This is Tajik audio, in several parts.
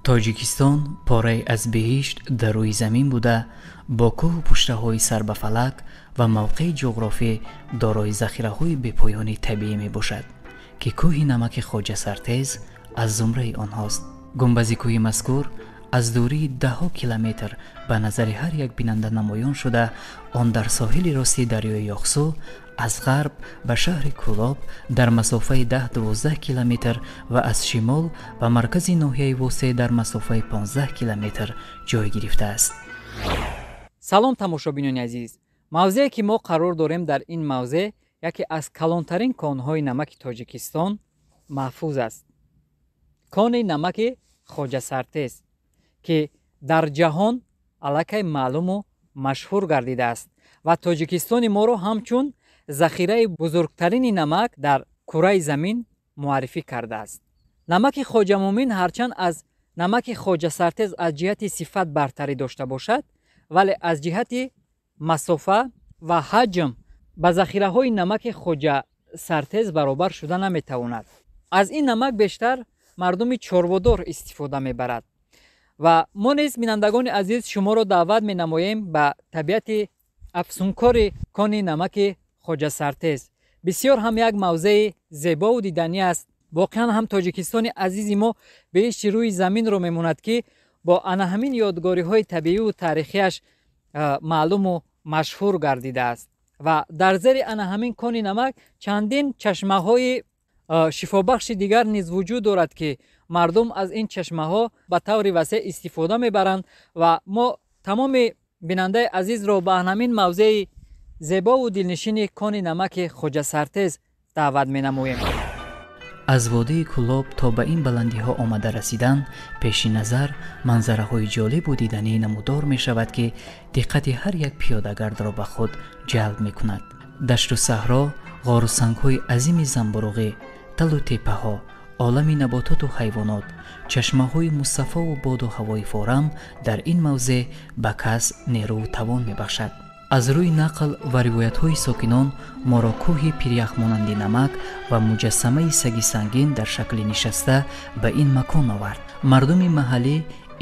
Тоҷикистон порае аз биҳишт дар рӯи замин буда, бо кӯҳу пуштаҳои сарбафалак ва мавқеи ҷуғрофӣ дорои захираҳои бепоёни табиӣ мебошад, ки кӯҳи намаки Хоҷасартез аз зумраи онҳост. Гунбази кӯҳи мазкур аз дурии даҳҳо километр ба назари ҳар як бинанда намоён шуда, он дар соҳили рости дарёи Ёхсу аз ғарб ба шаҳри Кӯлоб дар масофаи 10-12 километр ва аз шимол ба маркази ноҳияи Восеъ дар масофаи 15 километр ҷой гирифтааст. Салом, тамошобинони азиз! Мавзее ки мо қарор дорем, дар ин мавзеъ яке аз калонтарин конҳои намаки Тоҷикистон маҳфуз аст. Кони намаки Хоҷасартез, ки дар ҷаҳон аллакай маълуму машҳур гардидааст ва Тоҷикистони моро ҳамчун захираи бузургтарини намак дар кураи замин муаррифӣ кардааст. Намаки Хоҷамӯмин ҳарчанд аз намаки Хоҷасартез аз ҷиҳати сифат бартарӣ дошта бошад, вале аз ҷиҳати масофа ва ҳаҷм ба захираҳои намаки Хоҷасартез баробар шуда наметавонад. Аз ин намак бештар мардуми чорводор истифода мебарад ва мо низ, бинандагони азиз, шуморо даъват менамоем ба табиати афсункори кони намаки Хоҷасартез. Бисёр ҳам як мавзеи зебову диданӣ аст. Воқеан ҳам Тоҷикистони азизи мо биҳишти рӯи заминро мемонад, ки бо ана ҳамин ёдгориҳои табииву таърихиаш маълуму машҳур гардидааст ва дар зери ана ҳамин кони намак чандин чашмаҳои шифобахши дигар низ вуҷуд дорад, ки мардум аз ин чашмаҳо ба таври васеъ истифода мебаранд. Ва мо тамоми бинандаи азизро ба ҳамин мавзеи зебову дилнишини кони намаки Хоҷасартез даъват менамоем. Аз водии Кӯлоб то ба ин баландиҳо омада расидан, пеши назар манзараҳои ҷолибу диданӣ намудор мешавад, ки диққати ҳар як пиёдагардро ба худ ҷалб мекунад. Дашту саҳро, ғору сангҳои азими замбуруғӣ, талу теппаҳо, олами набототу ҳайвонот, чашмаҳои мусаффову боду ҳавои форам дар ин мавзеъ ба кас нерӯву тавон мебахшад. Аз рӯи нақл ва ривоятҳои сокинон, моро кӯҳи пиряхмонанди намак ва муҷассамаи саги сангин дар шакли нишаста ба ин макон овард. Мардуми маҳаллӣ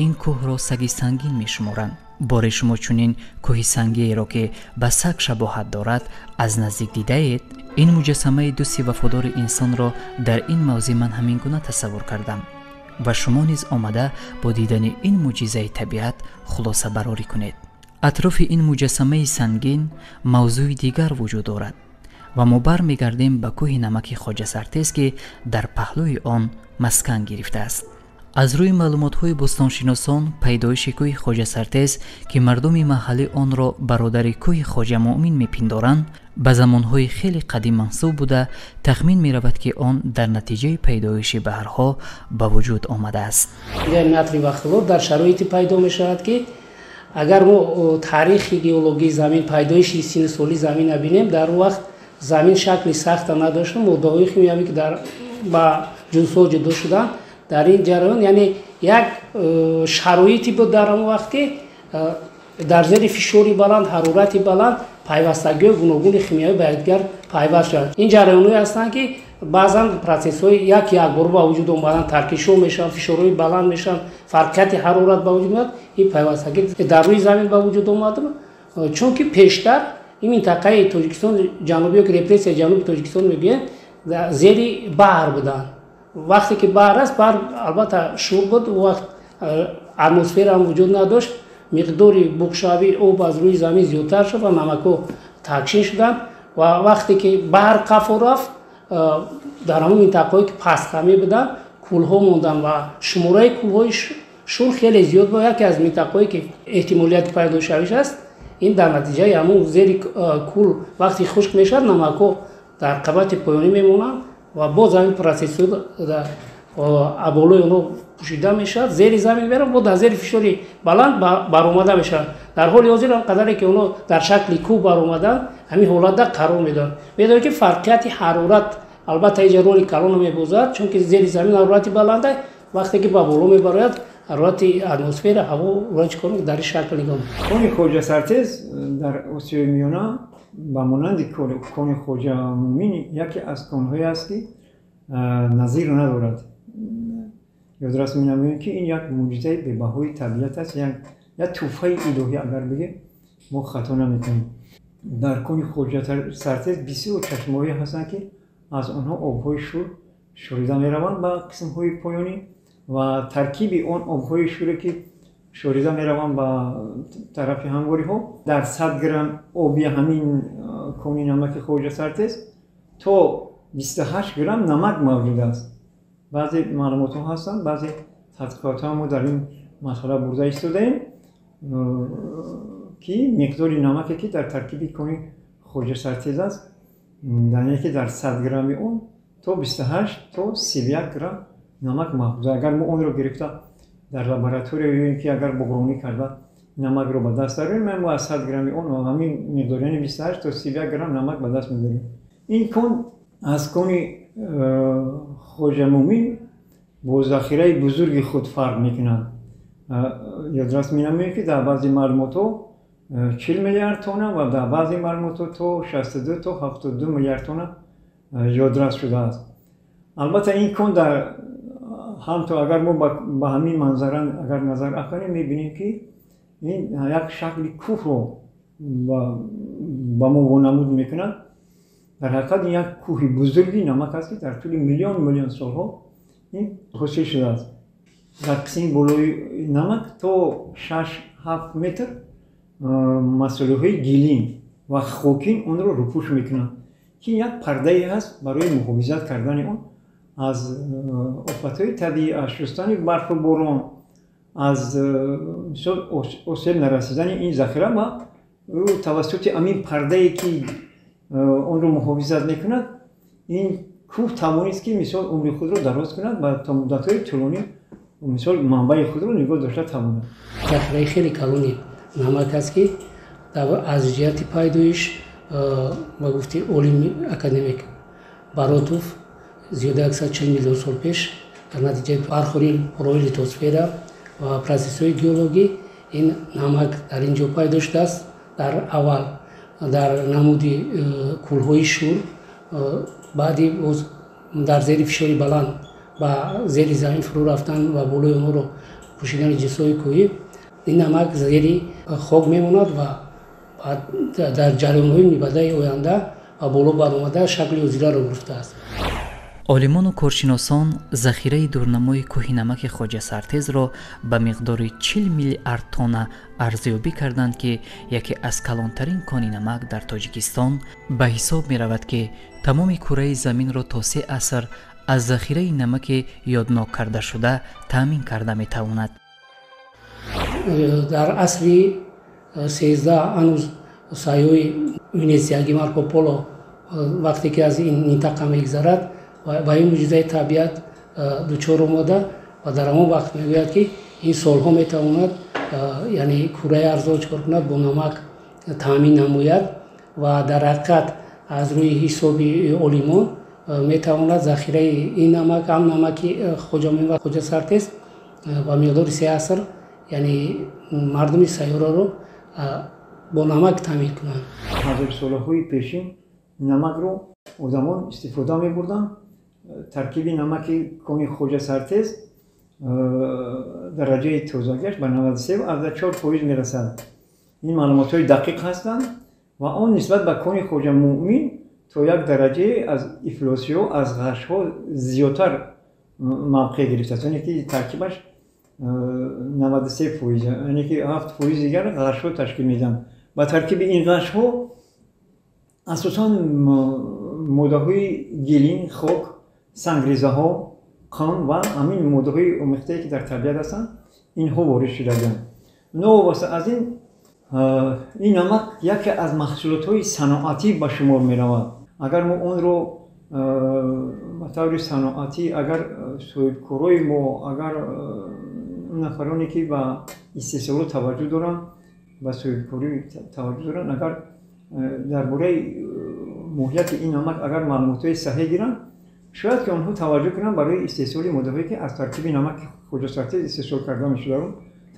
ин кӯҳро саги сангин мешуморанд. Боре шумо чунин кӯҳи сангиеро, ки ба саг шабоҳат дорад, аз наздик дидаед? Ин муҷассамаи дӯсти вафодори инсонро дар ин мавзеъ ман ҳамин гуна тасаввур кардам ва шумо низ омада бо дидани ин мӯъҷизаи табиат хулосабарорӣ кунед. Атрофи ин муҷассамаи сангин мавзӯи дигар вуҷуд дорад ва мо бармегардем ба кӯҳи намаки Хоҷасартез, ки дар паҳлӯи он маскан гирифтааст. Аз рӯи маълумотҳои бостоншиносон, пайдоиши кӯҳи Хоҷасартез, ки мардуми маҳаллӣ онро бародари кӯҳи Хоҷамӯмин мепиндоранд, ба замонҳои хеле қадим мансуб буда, тахмин меравад, ки он дар натиҷаи пайдоиши баҳрҳо ба вуҷуд омадааст. Натрий ва хлор дар шароите пайдо мешавад, ки агар мо таърихи геологии замин, пайдоиши синну соли заминро бинем, дар он вақт замин шакли сахта надошт. Моддаҳои химиявӣ, ки дар ба ҷинсҳо ҷудо шуданд дар ин ҷараён, яъне як шароите буд дар он вақт, ки дар зери фишори баланд, ҳарорати баланд пайвастагиҳои гуногуни химиявӣ ба якдигар пайваст шуданд. Ин ҷараёнҳое ҳастанд, ки баъзан процессҳои як якбора ба вуҷуд омадан, таркишҳо мешаванд, фишорҳои баланд мешаванд, фарқияти ҳарорат ба вуҷуд меояд. Ин пайвастагӣ дар рӯи замин ба вуҷуд омад, чунки пештар ин минтақаи Тоҷикистон ҷанубӣ, ё ки репрессияи ҷануби Тоҷикистон мегӯянд, зери баҳр буданд. Вақте ки баҳр аст, баҳр албатта шур буд, он вақт атмосфера ҳам вуҷуд надошт. Миқдори буғшавии об аз рӯи замин зиёдтар шуд ва намакҳо такшин шуданд. Ва вақте ки баҳр қафо рафт, дар ҳамон минтақаҳое, ки пастхамӣ буданд, кӯлҳо монданд ва шумораи кӯлҳои шур хеле зиёд буд. Яке аз минтақаҳое, ки эҳтимолияти пайдошавиш аст, ин дар натиҷаи ҳамон зери кӯл вақте хушк мешавад, намакҳо дар қабати поёнӣ мемонанд ва боз ҳамин процессҳо болои онҳо пӯшида мешавад, зери замин меравад, бо дар зери фишори баланд баромада мешавад. Дар ҳоли ҳозир ҳам қадаре ки онҳо дар шакли кӯҳ баромаданд, ҳамин ҳолатда қарор медоранд. Медонед, ки фарқияти ҳарорат албатта инҷа роли калонро мебозад, чунки зери замин ҳарорати баланда, вақте ки ба боло мебарояд, ҳарорати атмосфера, ҳаво ӯро чӣ кор дар ин шакл нигоҳ. Кони Хоҷасартез дар Осиёи Миёна ба монанди кони Хоҷамӯмин яке аз конҳое аст, ки назир надорад. Ёдрас менамоем, ки ин як мӯъҷизаи бебаҳои табиат аст, як тӯҳфаи илоҳӣ агар бигем, мо хато намекунем. Дар кони Хоҷасартез бисёр чашмаҳое ҳастанд, ки аз онҳо обҳои шур шорида мераванд ба қисмҳои поёнӣ ва таркиби он обҳои шуре, ки шорида мераванд ба тарафи ҳамвориҳо, дар 100 грамм оби ҳамин кони намаки Хоҷасартез то 28 грамм намак мавҷуд аст. Баъзе маълумотҳо ҳастанд, баъзе тадқиқотҳо мо дар ин масъала бурда истодаем, ки миқдори намаке, ки дар таркиби кони Хоҷасартез аст, яъне ки дар 100 грамми он то 28 то 31 грамм намак мавҷуд. Агар мо онро гирифта дар лаборатория ё ин ки агар буғронӣ карда намакро ба даст дарорем, мо аз 100 грамми он ҳамин миқдор, яъне 28 то 31 грамм намак ба даст меорем. Ин кон аз кони Хоҷамӯмин бо захираи бузурги худ фарқ мекунад. Ёдрас менамоем, ки дар баъзе маълумотҳо 40 миллиард тонна ва дар баъзе маълумотҳо то 62 то 72 миллиард тонна ёдрас шудааст. Албатта, ин кон дар ҳамто агар мо ба ҳамин манзара агар назар афканем, мебинем, ки ин як шакли кӯҳро ба мо вонамуд мекунад. Дар ҳақиқат ин як кӯҳи бузурги намак аст, ки дар тӯли миллион миллион солҳо ин ҳосил шудааст. Дар қисми болои намак то 6-7 метр масолеҳои гилин ва хокин онро рӯпӯш мекунанд, ки як пардае ҳаст барои муҳофизат кардани он аз офатҳои табиӣ, аз шустани барфу борон, аз мисол осеб нарасидани ин захира ва тавассути ҳамин пардае, ки онро муҳофизат мекунад, ин кӯҳ тавонист, ки мисол умри худро дароз кунад ва то муддатҳои тӯлонӣ мисол манбаи худро нигоҳ дошта тавонад. Захираи хеле калони намак аст, ки аз ҷиҳати пайдоиш, ба гуфти олими академик Баротов, зиёда 140 миллион сол пеш дар натиҷаи бархӯрии пораҳои литосфера ва процессҳои геологӣ ин намак дар ин ҷо пайдо шудааст. Дар аввал дар намуди кӯлҳои шур, баъди боз дар зери фишори баланд ба зери замин фурӯ рафтан ва болои онҳоро пӯшидани ҷинсҳои кӯҳӣ, ин намак зери хок мемонад ва дар ҷараёнҳои мибадаи оянда ба боло баромада шакли ҳозираро гирифтааст. Олимону коршиносон захираи дурнамои кӯҳи намаки Хоҷасартезро ба миқдори 40 миллиард тонна арзёбӣ карданд, ки яке аз калонтарин кони намак дар Тоҷикистон ба ҳисоб меравад, ки тамоми кураи заминро то 3 аср аз захираи намаки ёднок кардашуда таъмин карда метавонад. Дар асри 13 ҳанӯз сайёҳи венесиягӣ Марко Поло вақте ки аз ин минтақа мегузарад, ба ин мӯъҷизаи табиат дучор омада ва дар ҳамон вақт мегӯяд, ки ин солҳо метавонад, яъне кураи арзро чикор кунад, бо намак таъмин намояд. Ва дар ҳақиқат аз рӯи ҳисоби олимон метавонад захираи ин намак, ҳам намаки Хоҷамӯмин ва Хоҷасартез, ба миқдори 3 аср, яъне мардуми сайёраро бо намак таъмин кунанд. Ҳазорсолаҳои пешин намакро одамон истифода мебурданд. Таркиби намаки кони Хоҷасартез дараҷаи тозагиаш ба 93,4% мерасад. Ин маълумотҳои дақиқ ҳастанд ва он нисбат ба кони Хоҷамӯмин то як дараҷае аз ифлосиҳо, аз ғашҳо зиёдтар мавқеъ гирифтааст, яъне ки таркибаш 93%, яъне ки 7% дигар ғашҳо ташкил медиҳанд. Ба таркиби ин ғашҳо асосан моддаҳои гилин, хок, сангрезаҳо, қанд ва ҳамин моддаҳои омехтае, ки дар табиат ҳастанд, инҳо ворид шудаанд. Новобаста аз ин, ин намак яке аз маҳсулотҳои саноатӣ ба шумор меравад. Агар мо онро ба таври саноатӣ, агар соҳибкорои мо, агар нафароне, ки ба истеҳсолот таваҷҷӯҳ доранд, ба соҳибкорӣ таваҷҷӯҳ доранд, агар дар бораи моҳияти ин намак агар маълумотҳои саҳеҳ гиранд, шояд ки онҳо таваҷҷӯҳ кунанд барои истеҳсоли моддаҳое, ки аз таркиби намаки Хоҷасартез истеҳсол карда мешударо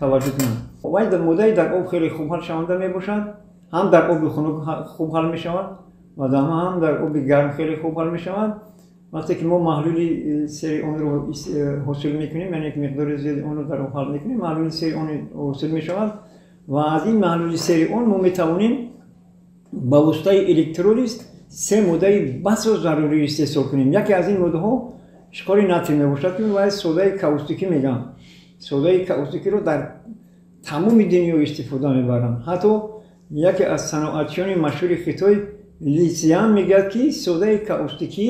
таваҷҷӯҳ кунанд. Вай моддаи дар об хеле хуб ҳалшаванда мебошад, ҳам дар оби хунук хуб ҳал мешавад ва ҳам дар оби гарм хеле хуб ҳал мешавад. Вақте ки мо маҳлули сери онро ҳосил мекунем, яъне ки миқдори зиёди онро дар об ҳал мекунем, маҳлули сери он ҳосил мешавад ва аз ин маҳлули сери он мо метавонем ба воситаи электролиз се моддаи басо зарурӣ истеҳсол кунем. Яке аз ин моддаҳо шиқори натрий мебошад, ки вай содаи каустикӣ мегӯянд. Содаи каустикиро дар тамоми дунё истифода мебаранд. Ҳатто яке аз саноатчиёни машҳури Хитой Ли Цзян мегӯяд, ки содаи каустикӣ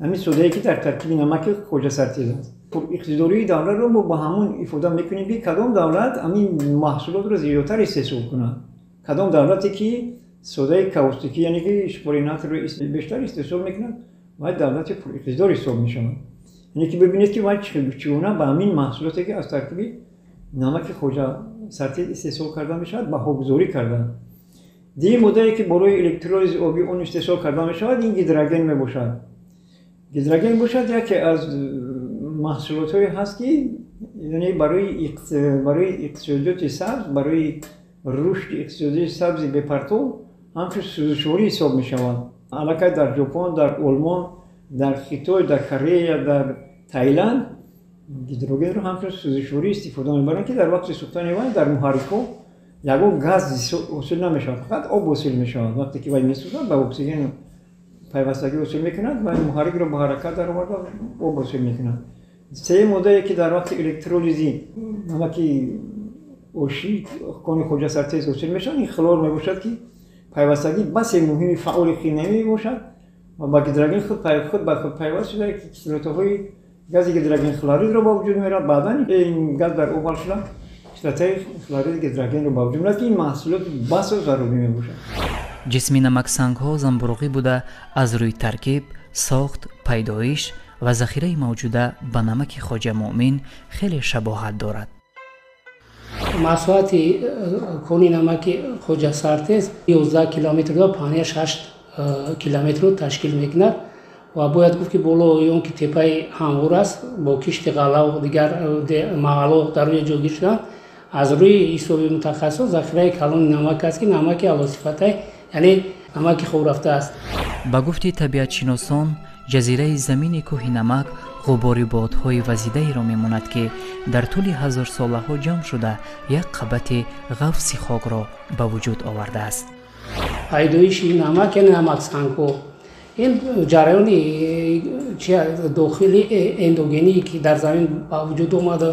ҳамин содае ки дар таркиби намаки Хоҷасартез аст. Иқтидории давлатро мо ба ҳамон ифода мекунем, ки кадом давлат ҳамин маҳсулотро зиёдтар истеҳсол кунад. Кадом давлате ки содаи каустикӣ, яъне ки шипори натрийро бештар истеҳсол мекунад, вай давлати пуриқтидор ҳисоб мешавад. Яъне ки бибинед, ки вай чӣ гуна ба ҳамин маҳсулоте ки аз таркиби намаки Хоҷасартез истеҳсол карда мешавад, баҳогузорӣ карданд. Дигар моддае ки барои электролизи оби он истеҳсол карда мешавад, ин гидроген мебошад. Гидроген бошад яке аз маҳсулотҳое ҳаст, ки яъне барои иқтисодиёти сабз, барои рушди иқтисодиёти сабзи бепартов ҳамчун сӯзишворӣ ҳисоб мешавад. Аллакай дар Ҷопон, дар Олмон, дар Хитой, дар Корея, дар Таиланд гидрогенро ҳамчун сӯзишворӣ истифода мебаранд, ки дар вақти сӯхтани вай дар муҳаррикҳо ягон газ ҳосил намешавад, фақат об ҳосил мешавад. Вақте ки вай месӯзад, ба оксиген пайвастагӣ ҳосил мекунад ва муҳаррикро ба ҳаракат дароварда об ҳосил мекунад. Сеюм моддае ки дар вақти электролизи намаки оши кони Хоҷасартез ҳосил мешавад, ин хлор мебошад, ки пайвастагӣ басе муҳими фаъоли химиявӣ мебошад ва ба гидроген худ ба худ пайваст шуда кислотаҳои гази гидроген хлоридро ба вуҷуд меорад. Баъдан ин газ дар об ҳал шуда кислотаи хлориди гидрогенро ба вуҷуд меорад, ки ин маҳсулоти басо зарурӣ мебошад. Ҷисми намаксангҳо замбуруғӣ буда, аз рӯи таркиб, сохт, пайдоиш ва захираи мавҷуда ба намаки Хоҷа Муъмин хеле шабоҳат дорад. Масоҳати кони намаки Хоҷасартез 11 километр ва 56 километрро ташкил мекунад ва бояд гуфт, ки болои он ки теппаи ҳамвор аст, бо кишти ғаллаву дигар маҳалло дар рӯи ҷойгир шуданд. Аз рӯи ҳисоби мутахассисон захираи калони намак аст, ки намаки алосифатай, яъне намаки хоб рафта аст. Ба гуфти табиатшиносон, ҷазираи замини кӯҳи намак ғубори бодҳои вазидаеро мемонад, ки дар тӯли ҳазорсолаҳо ҷамъ шуда як қабати ғафси хокро ба вуҷуд овардааст. Пайдоиши намак, яъне намаксангҳо, ин ҷараёни дохили эндогенӣ, ки дар замин ба вуҷуд омада,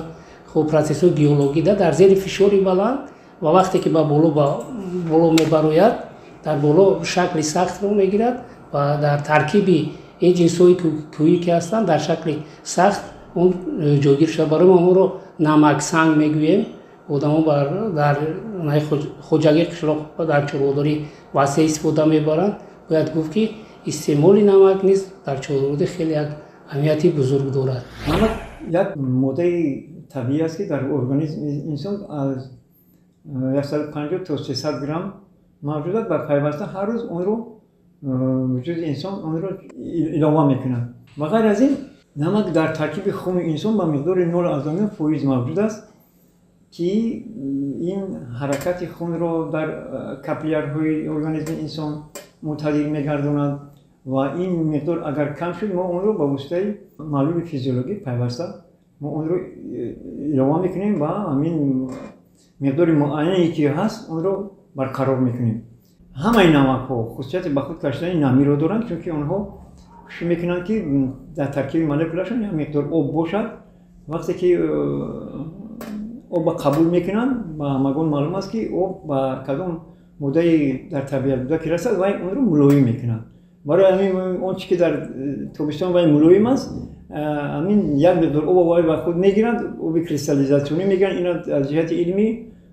хуб процессҳои геологида дар зери фишори баланд ва вақте ки ба боло мебарояд, дар боло шакли сахтро мегирад ва дар таркиби ин ҷинсҳои кӯҳӣ ки ҳастанд, дар шакли сахт он ҷойгир шуда. Барои мо онро намаксанг мегӯем. Одамо дар хоҷагии қишлоқ дар чорводорӣ васеъ истифода мебаранд. Бояд гуфт, ки истеъмоли намак низ дар чорводорӣ хеле як аҳамияти бузург дорад. Намак як моддаи табиӣ аст, ки дар организми инсон аз 150 то 300 грамм мавҷуд аст ва пайваста ҳар рӯз онро вуҷуди инсон онро илова мекунад. Ба ғайр аз ин, намак дар таркиби хуни инсон ба миқдори 0,9% мавҷуд аст, ки ин ҳаракати хунро дар капиллярҳои организми инсон мӯътадил мегардонад ва ин миқдор агар кам шуд, мо онро ба воситаи маҳлули физиологӣ пайваста мо онро илова мекунем ва ҳамин миқдори муайяне ки ҳаст, онро барқарор мекунем. Ҳамаи намакҳо хусусияти ба худ кашидани намиро доранд, чунки онҳо кӯшиш мекунанд, ки дар таркиби молекулашон як миқдор об бошад. Вақте ки обро қабул мекунанд, ба ҳамагон маълум аст, ки об ба кадом моддаи дар табиат буда ки расад, вай онро мулоим мекунад. Барои ҳамин он чи ки дар тобистон вай мулоим аст, ҳамин як миқдор об вай ба худ мегирад, оби кристаллизатсионӣ мегиранд. Ин аз ҷиҳати илмӣ,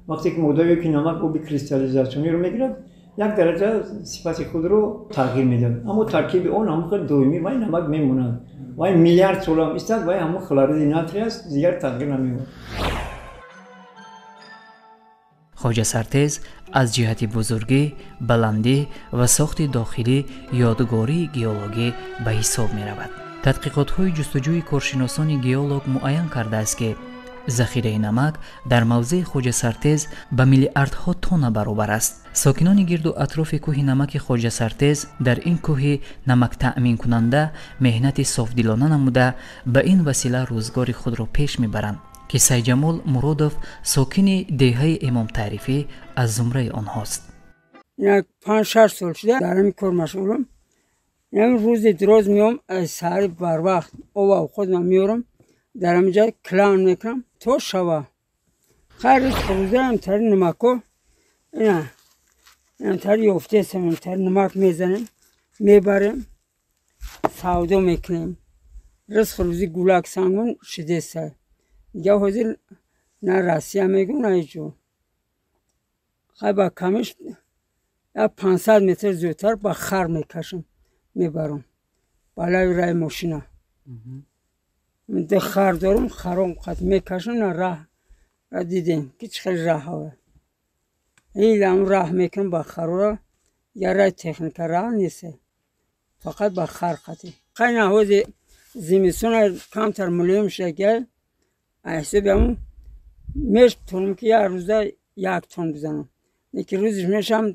вақте ки моддае ки намак оби кристаллизатсиониро мегирад, як дараҷа сифати худро тағйир медиҳад, аммо таркиби он ҳамон хел доимӣ вай намак мемонад. Вай миллиард солам истад, вай ҳамон хлориди натрий аст, дигар тағйир намеёбад. Хоҷасартез аз ҷиҳати бузургӣ, баландӣ ва сохти дохилӣ ёдгории геологӣ ба ҳисоб меравад. Тадқиқотҳои ҷустуҷӯи коршиносони геолог муайян кардааст, ки Захираи намак дар мавзеи Хоҷасартез ба миллиардҳо тонна баробар аст. Сокинони гирду атрофи кӯҳи намаки Хоҷасартез дар ин кӯҳи намактаъминкунанда меҳнати софдилона намуда ба ин васила рӯзгори худро пеш мебаранд, ки Сайҷамол Муродов, сокини деҳаи Эмомтарифӣ, аз зумраи онҳост. 5-6 сол шуда дар ҳамин кор машғулам. Рӯзи дуроз меом, аз саҳари барвақт ова худам меорам, дар ҳаминҷа клан мекунам то шава. Хайр, рӯзаам тари намако ина тари ёфтесам, тари намак мезанем, мебарем, савдо мекунем. Ризқ рӯзи гулак сангун шидеса. Дига ҳозир на Россия мегӯм, на ҳеҷ ҷо. Хай ба камиш 500 метр зиёдтар ба хар мекашам, мебарам балаи раи мошина. Ду хар дорам, харом қат мекашам, на раҳ ра дидем ки чӣ хел раҳ. Илам раҳ мекунам ба харора, я раи техника раҳ нест, фақат ба хар қатӣ. Хай на ҳози зимистон камтар мулоим шуда, ҳисоби ҳамун метавонам ки як рӯза 1 тон бизанам, леки рӯзиш мешавам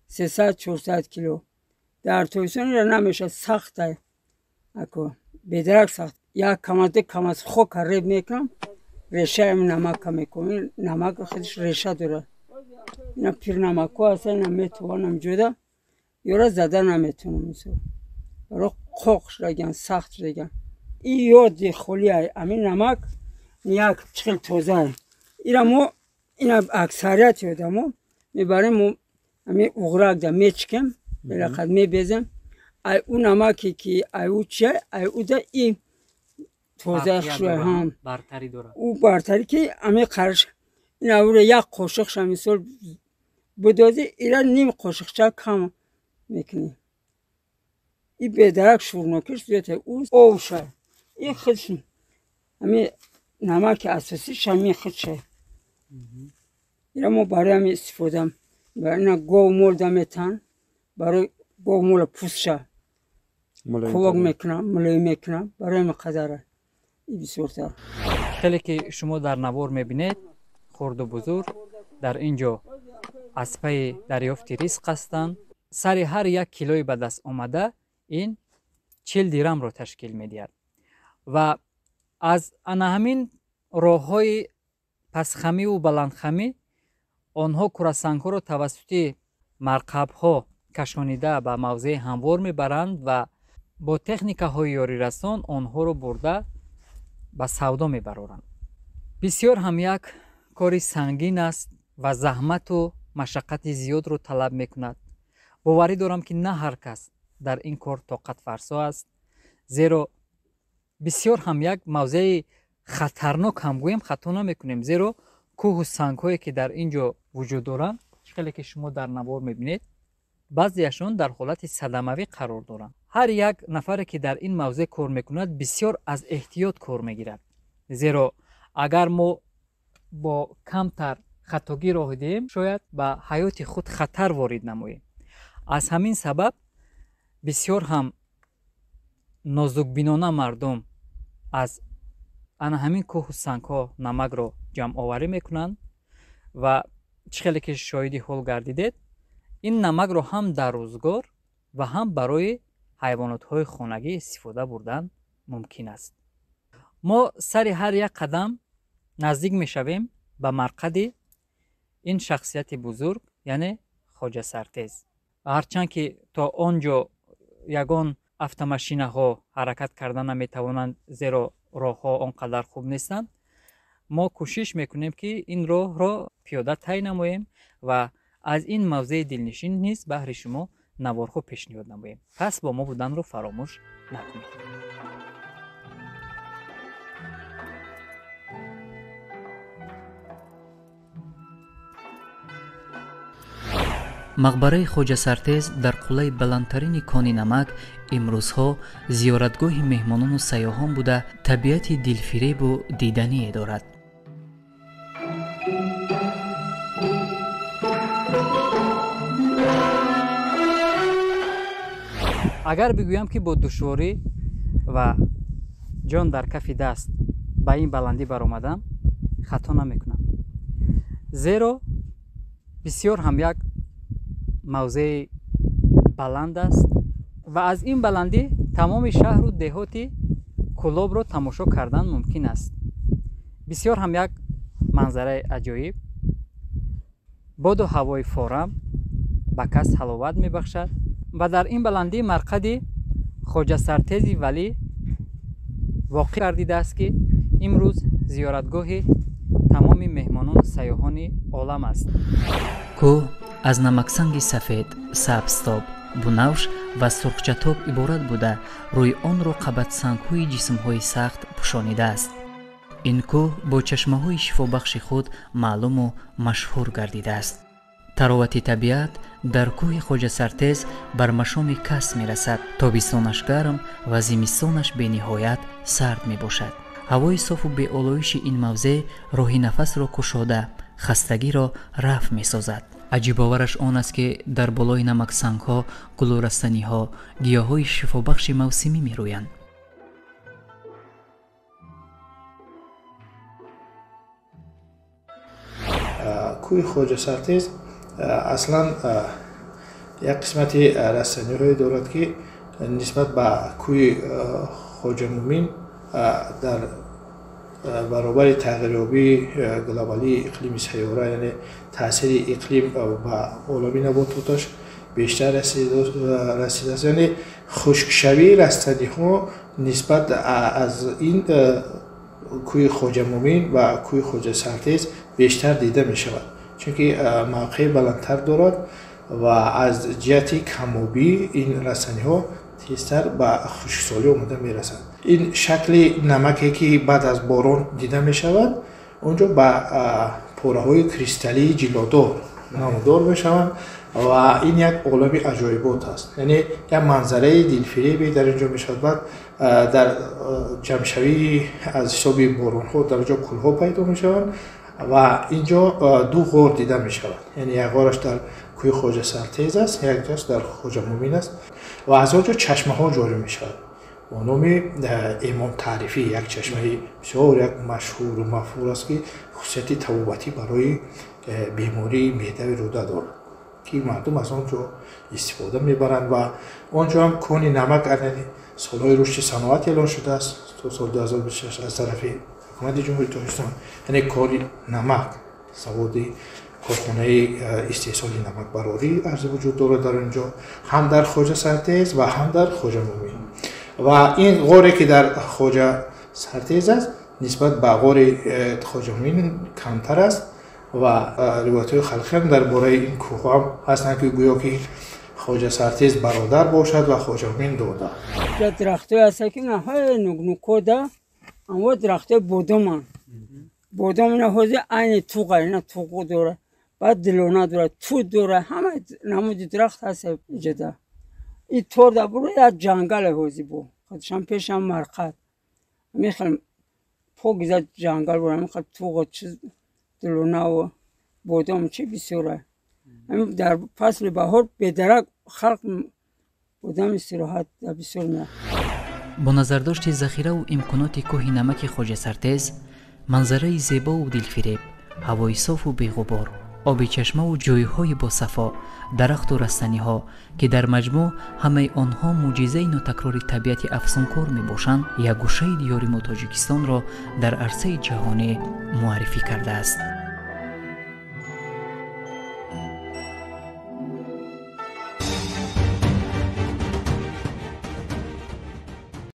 300-400 кило. Дар тобистон ира намешавад, сахта, ако бедарак сахт. Як камаз, ду камаз хока реб мекунам, решаи намака мекунам. Намак худаш реша дорад. Ина пирнамакҳо ҳастанд, ина метавонам ҷуда ёра зада наметавонам. Мисол баро қоқ шудаган, сахт шудаган. И ёди холия ҳамин намак як чӣ хел тоза. Ира мо ина аксарияти одамо мебарем, мо ҳамин уғракда мечикем, белақад мебезем. Ай ӯ намаке ки ай ӯ чия, ай ӯда и тоза хушрӯй бартарӣ дорад. Ӯ бартарӣ ки ҳамин қарш ина ӯро як қошиқша мисол бидозӣ, ира ним қошиқча кам мекунӣ. И бедарак шӯрнокиш зиёд, ӯ овша. И худш ҳамин намаки асосиш ҳамин худша. Ира мо барои ҳамин истифода ина гов мол да метан, барои гов мола пӯстша ковок мекунам, мулоим мекунам, барои ҳамин қадара и бисёртар. Хеле ки шумо дар навор мебинед, хурду бузург дар ин ҷо аз пайи дарёфти ризқ ҳастанд. Сари ҳар як килои ба даст омада ин 40 дирамро ташкил медиҳад ва аз ана ҳамин роҳҳои пасхамиву баландхамӣ онҳо курасангҳоро тавассути марқабҳо кашонида ба мавзеи ҳамвор мебаранд ва бо техникаҳои ёрирасон онҳоро бурда ба савдо мебароранд. Бисёр ҳам як кори сангин аст ва заҳмату машаққати зиёдро талаб мекунад. Боварӣ дорам, ки на ҳар кас дар ин кор тоқатфарсо аст, зеро бисёр ҳам як мавзеи хатарнок ҳам гӯем хато намекунем, зеро кӯҳу сангҳое ки дар ин ҷо вуҷуд доранд, чӣ хеле ки шумо дар навор мебинед, баъзеашон дар ҳолати садамавӣ қарор доранд. Ҳар як нафаре ки дар ин мавзеъ кор мекунад, бисёр аз эҳтиёт кор мегирад, зеро агар мо бо камтар хатогӣ роҳ диҳем, шояд ба ҳаёти худ хатар ворид намоем. Аз ҳамин сабаб бисёр ҳам нозукбинона мардум аз ана ҳамин кӯҳу сангҳо намакро ҷамъоварӣ мекунанд ва чӣ хеле ки шоҳиди ҳол гардидед, ин намакро ҳам дар рӯзгор ва ҳам барои ҳайвонотҳои хонагӣ истифода бурдан мумкин аст. Мо сари ҳар як қадам наздик мешавем ба марқади ин шахсияти бузург, яъне Хоҷасартез. Ҳарчанд ки то он ҷо ягон автомашинаҳо ҳаракат карда наметавонанд, зеро роҳҳо он қадар хуб нестанд, мо кӯшиш мекунем, ки ин роҳро пиёда тай намоем ва аз ин мавзеи дилнишин низ баҳри шумо наворҳо пешниҳод намоем. Пас бо мо буданро фаромӯш накунед. Мақбараи Хоҷасартез дар қуллаи баландтарини кони намак имрӯзҳо зиёратгоҳи меҳмонону сайёҳон буда, табиати дилфиребу дидание дорад. Агар бигӯям, ки бо душворӣ ва ҷон дар кафи даст ба ин баландӣ баромадам, хато намекунам, зеро бисёр ҳам як мавзеи баланд аст ва аз ин баландӣ тамоми шаҳру деҳоти Кӯлобро тамошо кардан мумкин аст. Бисёр ҳам як манзараи аҷоиб, боду ҳавои форам ба кас ҳаловат мебахшад ва дар ин баландӣ марқади Хоҷасартези Валӣ воқеъ гардидааст, ки имрӯз зиёратгоҳи тамоми меҳмонону сайёҳони олам аст. Кӯҳ аз намаксанги сафед, сабзтоб, бунавш ва сурхчатоб иборат буда, рӯи онро қабатсангҳои ҷисмҳои сахт пӯшонидааст. Ин кӯҳ бо чашмаҳои шифобахши худ маълуму машҳур гардидааст. Таровати табиат дар кӯҳи Хоҷасартез бар машоми кас мерасад. Тобистонаш гарм ва зимистонаш бениҳоят сард мебошад. Ҳавои софу беолоиши ин мавзеъ роҳи нафасро кушода, хастагиро рафъ месозад. Аҷибовараш он аст, ки дар болои намаксангҳо гулу растаниҳо, гиёҳҳои шифобахши мавсимӣ мерӯянд. Кӯҳи Хоҷасартез аслан як қисмати растаниҳое дорад, ки нисбат ба кӯҳи Хоҷамӯмин дар баробари тағйирёбии глобалии иқлими сайёра, яъне таъсири иқлим ба олами набототаш бештар расидааст. Яъне хушкшавии растаниҳо нисбат аз ин кӯҳи Хоҷамӯмин ва кӯҳи Хоҷасартез бештар дида мешавад, чунки мавқеи баландтар дорад ва аз ҷиҳати камобӣ ин растаниҳо тезтар ба хушксолӣ омода мерасанд. Ин шакли намаке, ки баъд аз борон дида мешавад, он ҷо ба пораҳои кристаллии ҷилодор намудор мешаванд ва ин як олами аҷоибот аст. Яъне як манзараи дилфиребе дар ин ҷо мешавад. Баъд дар ҷамъшавии аз ҳисоби боронҳо дар ҷо кӯлҳо пайдо мешаванд ва ин ҷо ду ғор дида мешавад. Яъне як ғораш дар кӯҳи Хоҷасартез аст, як ҷош дар Хоҷамӯмин аст ва аз он ҷо чашмаҳо ҷорӣ мешавад бо номи Имом Таърифӣ. Як чашмаи бисёр як машҳуру мафҳур аст, ки хусусияти табобатӣ барои бемории меъдави рӯда дорад, ки мардум аз он ҷо истифода мебаранд. Ва он ҷо ҳам кони намак солҳои рушди саноат эълон шудааст то соли 2026 аз тарафи ҳукумати Ҷумҳурии Тоҷикистон. Яъне кори намак, заводи корхонаи истеҳсоли намакбарорӣ арзи вуҷуд дорад дар он ҷо, ҳам дар Хоҷасартез ва ҳам дар Хоҷамӯмин. Ва ин ғоре, ки дар Хоҷасартез аст, нисбат ба ғори Хоҷамӯмин камтар аст ва ривоятҳои халқӣ ҳам дар бораи ин кӯҳҳо ҳам ҳастанд, ки гӯё ки Хоҷасартез бародар бошад ва Хоҷамӯмин дода. Дарахтҳое ҳастанд, ки наҳои нукнукода, аммо дарахтҳои бодоманд. Бодом ина ҳозир айни туға, ина туғ дорад, баъд дилона дорад, тут дорад, ҳама намуди дарахт ҳаст иҷода. И торда буро як ҷангале ҳозир бо. Худшам пешам марқад. Мехел покиза ҷангал бура, мехел туғ, чиз, дилонаву бодом чи бисёра. Дар фасли баҳор бедарак халқ бодам истироҳат бисёр меяд. Бо назардошти захираву имконоти кӯҳи намаки Хоҷасартез, манзараи зебову дилфиреб, ҳавои софу беғубор, оби чашмаву ҷойҳои босафо, дарахту растаниҳо, ки дар маҷмӯъ ҳамаи онҳо мӯъҷизаи нотакрори табиати афсункор мебошанд, як гӯшаи диёри мо Тоҷикистонро дар арсаи ҷаҳонӣ муаррифӣ кардааст.